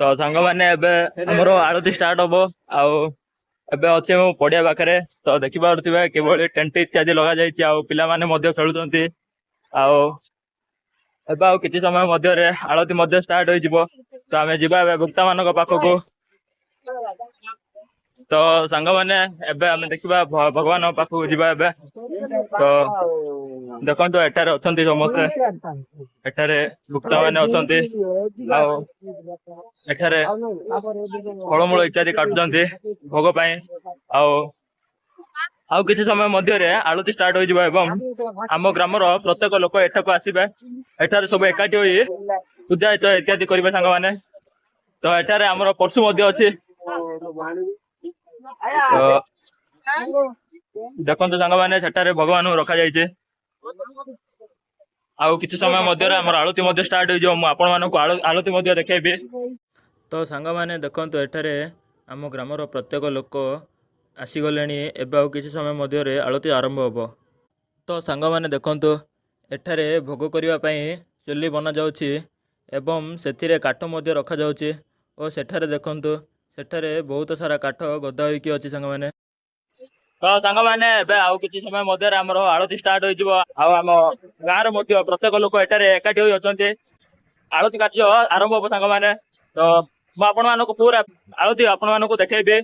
ତ ସାଙ୍ଗମାନେ, ଏବେ ଆମର ଆଳତି ଷ୍ଟାର୍ଟ ହବ ଆଉ ଏବେ ଅଛି ମୁଁ ପଡିଆ ପାଖରେ। ତ ଦେଖିପାରୁଥିବେ କିଭଳି ଟେଣ୍ଟ ଇତ୍ୟାଦି ଲଗାଯାଇଛି ଆଉ ପିଲାମାନେ ମଧ୍ୟ ଖେଳୁଛନ୍ତି। ଆଉ ଏବେ ଆଉ କିଛି ସମୟ ମଧ୍ୟରେ ଆଳତି ମଧ୍ୟ ଷ୍ଟାର୍ଟ ହୋଇଯିବ। ତ ଆମେ ଯିବା ଏବେ ଭକ୍ତ ମାନଙ୍କ ପାଖକୁ। ତ ସାଙ୍ଗମାନେ, ଏବେ ଆମେ ଦେଖିବା ଭଗବାନଙ୍କ ପାଖକୁ ଯିବା ଏବେ। ତ ଦେଖନ୍ତୁ, ଏଠାରେ ଅଛନ୍ତି ସମସ୍ତେ, ଏଠାରେ ଭକ୍ତ ମାନେ ଅଛନ୍ତି ଆଉ ଏଠାରେ ଫଳମୂଳ ଇତ୍ୟାଦି କାଟୁଛନ୍ତି ଭୋଗ ପାଇଁ। ଆଉ କିଛି ସମୟ ମଧ୍ୟରେ ଆଳତି ଷ୍ଟାର୍ଟ ହୋଇଯିବ ଏବଂ ଆମ ଗ୍ରାମର ପ୍ରତ୍ୟେକ ଲୋକ ଏଠାକୁ ଆସିବେ। ଏଠାରେ ସବୁ ଏକାଠି ହୋଇ ପୂଜା ଇତ୍ୟାଦି କରିବେ ସାଙ୍ଗମାନେ। ତ ଏଠାରେ ଆମର ପର୍ଶୁ ମଧ୍ୟ ଅଛି। ତ ଦେଖନ୍ତୁ ସାଙ୍ଗମାନେ, ସେଠାରେ ଭଗବାନଙ୍କୁ ରଖାଯାଇଛି। ଆଉ କିଛି ସମୟ ମଧ୍ୟରେ ଆମର ଆଳତି ମଧ୍ୟ ଷ୍ଟାର୍ଟ ହେଇଯିବ। ମୁଁ ଆପଣମାନଙ୍କୁ ଆଳତି ମଧ୍ୟ ଦେଖେଇବି। ତ ସାଙ୍ଗମାନେ, ଦେଖନ୍ତୁ, ଏଠାରେ ଆମ ଗ୍ରାମର ପ୍ରତ୍ୟେକ ଲୋକ ଆସିଗଲେଣି। ଏବେ ଆଉ କିଛି ସମୟ ମଧ୍ୟରେ ଆଳତି ଆରମ୍ଭ ହେବ। ତ ସାଙ୍ଗମାନେ, ଦେଖନ୍ତୁ, ଏଠାରେ ଭୋଗ କରିବା ପାଇଁ ଚୁଲି ବନାଯାଉଛି ଏବଂ ସେଥିରେ କାଠ ମଧ୍ୟ ରଖାଯାଉଛି ଓ ସେଠାରେ ଦେଖନ୍ତୁ, ସେଠାରେ ବହୁତ ସାରା କାଠ ଗଦା ହୋଇକି ଅଛି ସାଙ୍ଗମାନେ। ତ ସାଙ୍ଗମାନେ, ଏବେ ଆଉ କିଛି ସମୟ ମଧ୍ୟରେ ଆମର ଆଳତି ଷ୍ଟାର୍ଟ ହୋଇଯିବ ଆଉ ଆମ ଗାଁର ମଧ୍ୟ ପ୍ରତ୍ୟେକ ଲୋକ ଏଠାରେ ଏକାଠି ହୋଇ ଅଛନ୍ତି। ଆଳତି କାର୍ଯ୍ୟ ଆରମ୍ଭ ହବ ସାଙ୍ଗମାନେ। ତ ମୁଁ ଆପଣମାନଙ୍କୁ ପୁରା ଆଳତି ଆପଣମାନଙ୍କୁ ଦେଖେଇବି।